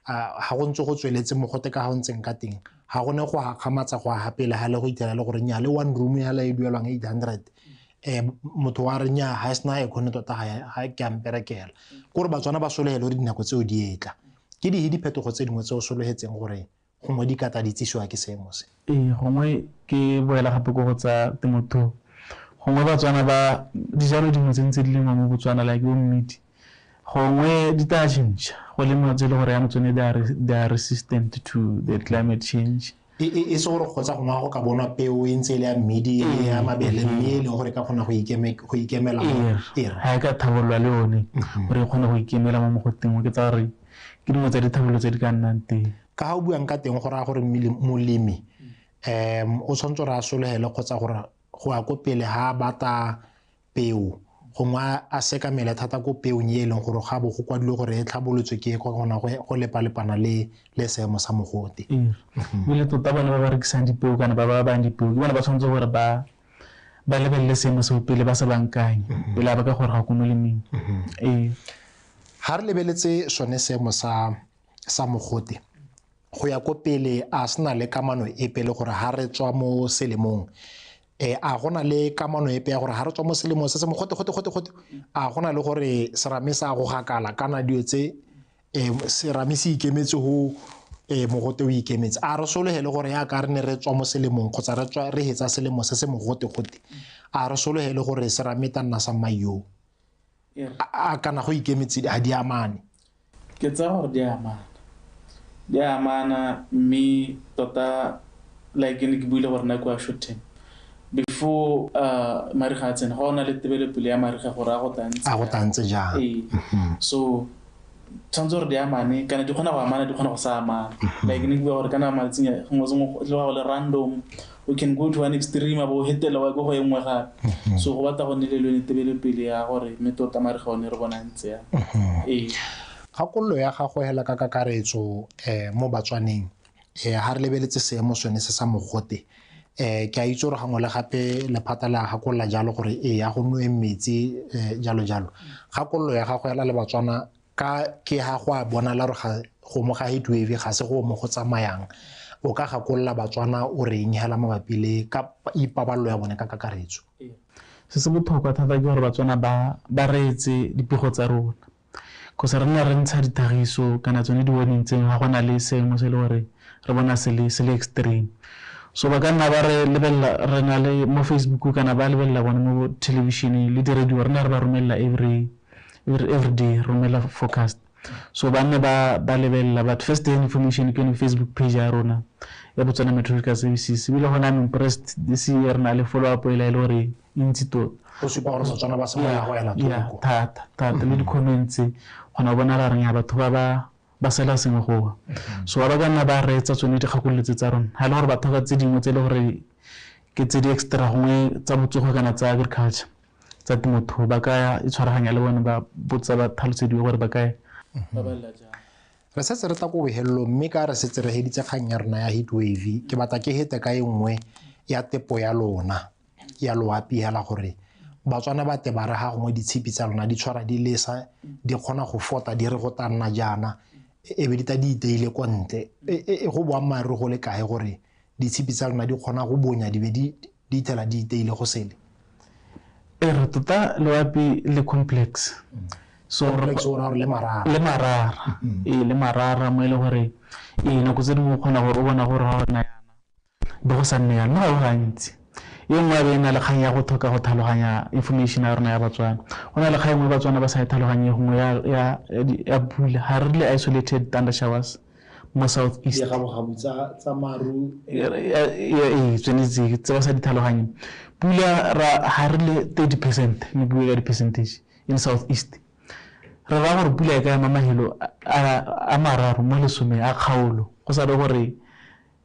Ga go ntse go tsweletse mogote ka ga o ntseng ka teng, ga go ne go gakgamatsa go aga pele ga le go ithela le gore nya le one room ya la e duelwang 800, motho wa re nya ga e sena aircon tota ga ke a mperekela. Kore Batswana ba sologele gore dinako tseo di etla. Ke dihe diphetogo tse dingwe tse o sologetseng gore gongwe di ka tla di tsisiwa ke seemo se? Ee, gongwe ke boela gape ko go tsa temothuo. Gongwe Batswana ba dijalo dingwe tse ntse di lengwa mo Botswana, like bo mmidi, gongwe di tla change go lemiwa tse e le gore jaanong tsone they are resistant to the climate change. E se gore kgotsa gongwe go ka bonwa peo e ntse e le ya mmidi, e le ya mabele, mme e leng gore e ka kgona go ikemela mo Ee, ga e ka thabololwa le yone gore e kgone go ikemela mo mogoteng, ke tsaya gore ke dingwe tsa dithabololo tse di ka nnang teng. Ka ga o buang ka teng go raya gore molemi o tshwanetse gore a sologele kgotsa gore go ya ko pele ga a batla peo, gongwe a sekamele thata ko peong e leng gore ga bo go kwadilwe gore e tlhabolotswe ke e kgona go lepalepana le seemo sa mogote. Ee, ebile tota bone ba ba rekisang dipeo kana ba ba bayang dipeo ke bone ba tshwanetse gore ba lebelele seemo seo pele ba se bankanye, pele ba ka gore ga ko moleming. Ee. Ga re lebeletse sone seemo sa mogote go ya ko pele, a sena le kamano epe le gore ga re tswa mo selemong, a gona le kamano epe ya gore ga re tswa mo selemong se se mogote gote gote gote, a gona le gore serame sa go gakala kana dio tse, serame se ikemetse go, mogote o ikemetse. A re sologele gore yaka re ne re tswa mo selemong kgotsa re tswa re hetsa selemo se se mogote gote, a re sologele gore serame ta nna sa mayo, a kana go ikemetse ga di amane? Ke tsaya gore di amana, di amana, mme tota like ne ke buile gore nako ya short term before mariga a tsena, ga o na le tebelopele ya mariga gore a go tla ntse A go tla ntse jang. Ee. So tshwanetse gore di amane, kana di kgona go amana, di kgona go sa amana. Like ne ke bua gore kana malatsing a, gongwe sengwe go tloga go le random, we can go to one extreme, a bo hetela wa ko go e nngwe gape. So go batla go nne le yone tebelopele ya gore mme tota mariga one re bona ntse yang. Ee. Kgakololo ya gago hela ka kakaretso mo Batswaneng, ga re lebeletse seemo sone se sa mogote, ke a itse gore gangwe le gape lephata le a gakolola jalo gore ee, ya go nwe metsi, jalo jalo. Kgakololo ya gago hela le Batswana ka ke ha go a bonala gore go mo ga heat wave ga se go mo go tsamayang, o ka gakolola Batswana o reng hela mabapi le ka ipaballo ya bone ka kakaretso? Se se botlhokwa thata ke gore Batswana ba reetse dipego tsa rona, 'cause re nna re ntsha dithagiso kana tsone di-warning tseo ga go na le seemo se e le gore re bona se le extreme. So ba ka nna ba re lebelela, re na le mo Facebook kana ba lebelela bone mo television-eng le di-radio, re nna re ba romelela every day, romela forecast. So ba nne ba lebelela, but first hand information ke yone Facebook page ya rona ya Botswana Meteorological Services. Ebile gone I'm impressed this year re na le follow up e le gore e ntsi tota. Go supa gore Batswana ba simolola go ela thoko. Thata, thata. Le di-comments tse, kgona go bona ra reng ya batho ba sela sengwe go wa. So ba ka nna ba reetsa tsone dikgakololo tse tsa rona. Ha e le gore batho ba tse dingwe tse e le gore ke tse di extra gongwe tsa botsogo kana tsa agriculture, tsa temothuo, ba ka itshwaraganya le bone ba botsa ba tlhalosediwe gore ba ka babalela jang. Re setse re tla ko bohelelong, mme ka re setse re heditse kgang ya rona ya heat wave, ke batla ke hete ka e nngwe ya tepo ya lona ya loapi hela gore Batswana ba te ba re ga gongwe ditshipi tsa lona di tshwara di lesa, di kgona go fota di re go tla nna jaana, e be di ta di iteile kwa ntle. E go boammaaruri go le kae gore ditshipi tsa lona di kgona go bonya di be di ithela di iteile go sele? E re tota loapi le complex. So complex o raya gore le marara. Le marara. Ee, le marara mo e le gore, ee, nako tse dingwe o kgona gore o bona gore ga o nna yana, be go sa nne yana, mme ga go gantsi. E nngwe ya be e na le kgang ya go tlhoka go tlhaloganya information ya rona ya Batswana. Go na le kgang e nngwe Batswana ba sa e tlhaloganye gongwe ya pula, ga re le isolated thunder showers mo South East. Digabogabu tsa maru. Ee, tsone tse ba sa di tlhaloganyeng. Pula ga re le 30%, mme ke bue ka di-percentage in South East. Re raya gore pula e ka ema mahelo a mararo mo lesome a kgaolo, go sa le gore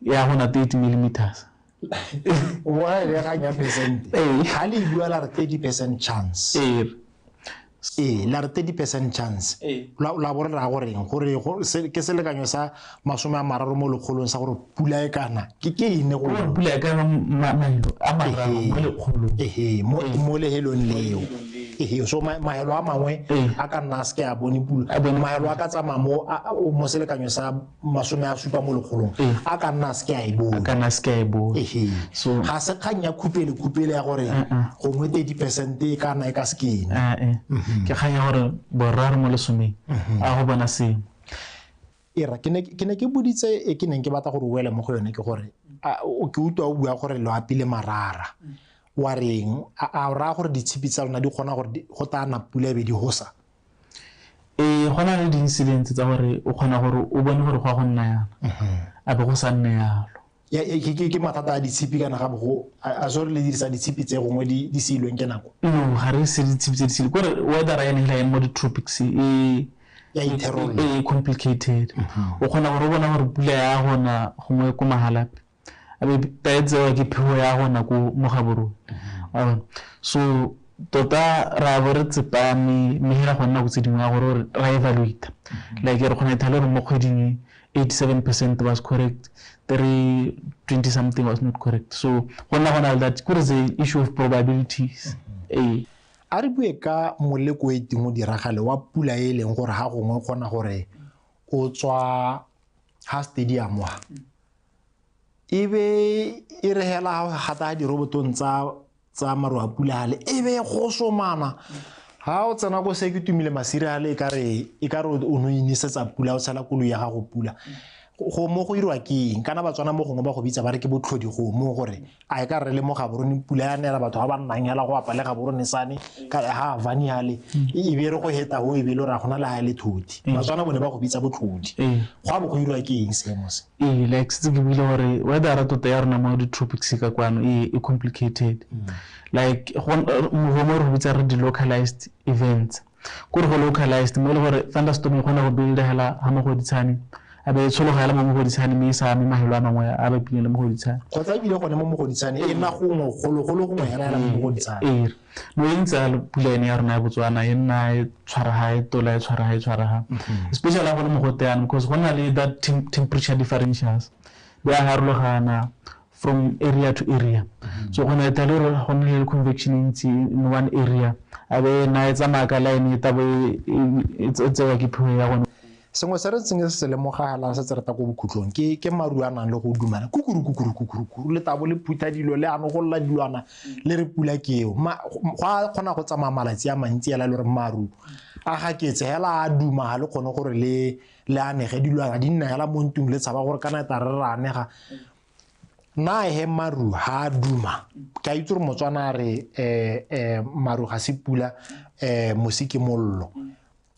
ya go na 30 millimeters. Wa e ga ya percent. Ee. Ha le bua la re 30% chance. Ee. Ee, la re 30% chance. Ee. La bo re ra gore eng? Gore go, se, ke selekanyo sa masome a mararo mo lekgolong sa gore pula e kana. Ke eng go Gore pula e kana mahelo a mararo mo lekgolong. Ehe, Ee. mo lehelong leo. Ehe, so mahelo a mangwe a ka nna a seke a bone pula. Mahelo a ka tsamaya mo mo selekanyo sa 70 mo lekgolong, a ka nna a seke a e bone. A ka nna a seke a e bone. Ehe. So ga se kgang ya khupele khupele ya gore gongwe 30% e ka nna e ka se kene. Ke kgang ya gore boraro mo lesomeng a go bona sengwe. Era ke ne ke boditse e ke neng ke batla gore o wele mo go yone ke gore o ke utlwa o bua gore loapi le marara. Wa reng a o raya gore ditshipi tsa lona di kgona gore go tla na pula e be di hosa? Go na le di-incidents tsa gore o kgona gore o bone gore go a go nna yana, a be go sa nne yalo. Ke mathata a ditshipi kana ga bo a so re le dirisa ditshipi tse gongwe di siilweng ke nako? No, ga re se ditshipi tse di siilweng. Kore weather ya ene ya mo di-tropics e ya itherolola. E complicated. O kgona gore o bona gore pula ya gona gongwe ko Mahalapye, a be ta tsewa ke phefo ya gona ko mo Gaborone. So tota ra bo re tsepame mme hela go nna go tse dingwe ya gore ra evaluate. Like re kgona ithale gore mo kgweding 87% was correct, 320 something was not correct. So go nna gona le that kore the issue of probabilities. A re bue ka moleko e teng o diragale wa pula e leng gore ha gongwe kgona gore o tswa ha stadium wa e be e re hela gata dirobotong tsa maru a pula hale e be go somana ha o tsena ko se ke tumile masire hale e ka re o no inisetsa pula o tshela koloi ya gago pula go mo go irwa ke eng kana Batswana mo gongwe ba go bitsa ba re ke botlhodi go mo gore a e ka re le mo Gaborone pula ya nela batho ba ba nnang hela go apa le Gaborone sane ka ha vani hale e be re go heta ho e be le ra gona le ha le thoti Batswana bone ba go bitsa botlhodi go a bo go irwa ke eng seemo se? Like setse ke buile gore weather tota ya rona mo di-tropics ka kwano e complicated. Like go mo re go bitsa re di-localized events. Kore go localized mo e le gore thunderstorm e kgona go build hela ha Mogoditshane, a be tshologa hela mo Mogoditshane mme e sa ame mahelo a mangwe a bapileng le Mogoditshane. Kgotsa ebile gone mo Mogoditshane e nna gongwe gologolo gongwe hela hela mo Mogoditshane. No e ntse yalo pula ene ya rona ya Botswana e nna e tshwara ha e tola e tshwara ha e tshwara ha. Especially ha go le mogote yana because go na le that temperature differentials di a harologana from area to area. So go na le gore go nne le convection e ntsi in one area a be na e tsamaya ka line e tabo e tsewa ke phefo ya gone. Sengwe se re ntseng se lemogala se tse re ta ko bokhutlong ke maru a nang le go dumana kukuru kukuru kukuru kukuru le tabo le phutha dilo le ano go lla dilwana le re pula ke eo. Go a kgona go tsamaya malatsi a mantsi hela le gore maru a gaketse hela a duma ha le kgone gore le anege dilwana di nna hela mo ntlong le tshaba gore kana ta re re anega. Na he maru ha duma ke a itse gore Motswana a re maru ga se pula mosi ke mollo.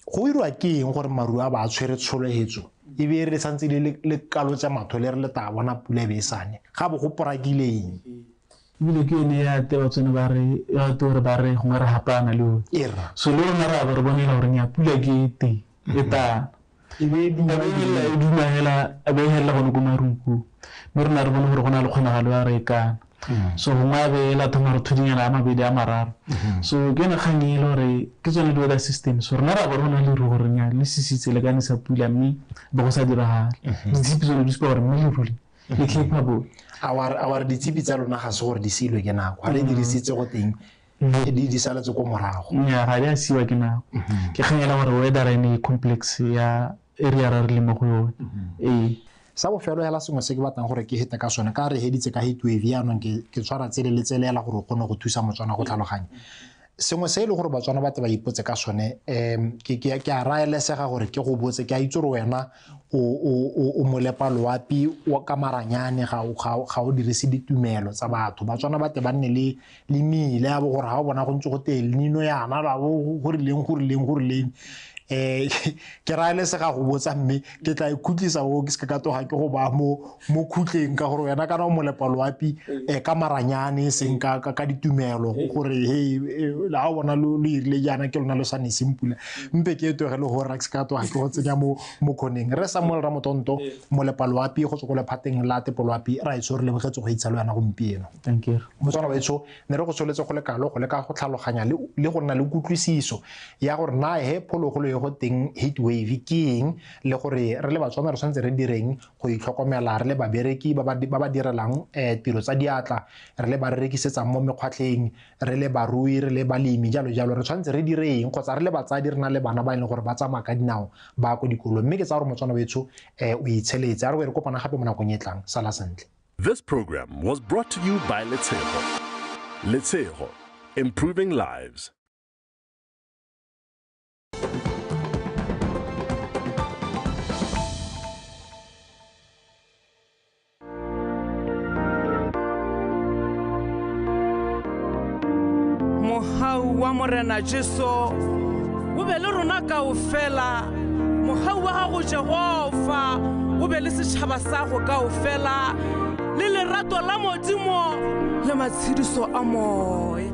Go irwa ke eng gore maru a ba a tshwere tsholohetso e be re santse le kalotsa matho le re le ta bona pula e be e sane ga bo go porakile eng? Ebile ke yone ya te Batswana ba re ya te gore ba re gongwe re hapana le yone. So le rona re a ba re bonela gore nya pula ke e teng e tana e be e duma hela a be e hela gone ko marung ko mme rona re bone gore go na le kgonagalo ya re e kana. So gongwe a be la thoma re thudinyana a mabedi a mararo. So ke yone kgang e le gore ke tsone di-weather system. So rona ra bo rona le leru gore nya le sisitse le ka nesa pula mme be go sa diragale. Ditshipi tsone di supa gore mme leru le le capable. A wa re ditshipi tsa lona ga se gore di siilwe ke nako, ga re dirisitse go teng di saletse ko morago. Nnyaa, ga di a siiwa ke nako. Ke kgang e le gore weather ene e complex ya area re le mo go yone. Sa bofelo hela sengwe se ke batlang gore ke hete ka sone ka re heditse ka heat wave jaanong ke tshwara tsele le tsele hela gore o kgone go thusa Motswana go tlhaloganya. Sengwe se e le gore Batswana ba tle ba ipotse ka sone ke a raelesega gore ke go botse ke a itse gore wena o molepa loapi wa ka maranyane ga o dirise ditumelo tsa batho. Batswana ba tle ba nne le mele ya bo gore ga o bona go ntse go tee leino yana la bo go rileng go rileng go rileng. Ke raelesega go botsa mme ke tla ikhutlisa o ke se ka toga ke go ba mo khutleng ka gore wena kana o molepa loapi ka maranyane seng ka ditumelo gore he la o bona lo irile jaana ke lona lo sa neseng pula mpe ke etoge le gore ke se ka toga ke go tsenya mo kgoneng. Re Samuel Ramotonto molepa loapi go tswa ko lephateng la tepo loapi ra itse re lebogetse go itsa le wena gompieno. Thank you. Motswana wa etsho ne re go tsholetse go le kalo go leka go tlhaloganya le go nna le kutlwisiso ya gore na he phologolo e go teng heat wave ke eng, le gore re le Batswana re tshwanetse re direng go itlhokomela re le babereki ba ba direlang tiro tsa diatla, re le ba re rekisetsang mo mekgwatlheng, re le barui, re le balemi, jalo jalo, re tshwanetse re direng, kgotsa re le batsadi re na le bana ba e leng gore ba tsamaya ka dinao ba ko dikolong. Mme ke tsaya gore Motswana wetsho o itsheletse. A re re kopana gape mo nakong e tlang. Sala sentle. This program was brought to you by Letshego. Letshego, improving lives. Mohau wa Morena Jesu o be le rona kaofela. Mohau wa gago Jehofa o be le setšhaba sa go kaofela, le lerato la Modimo le matshediso a moya.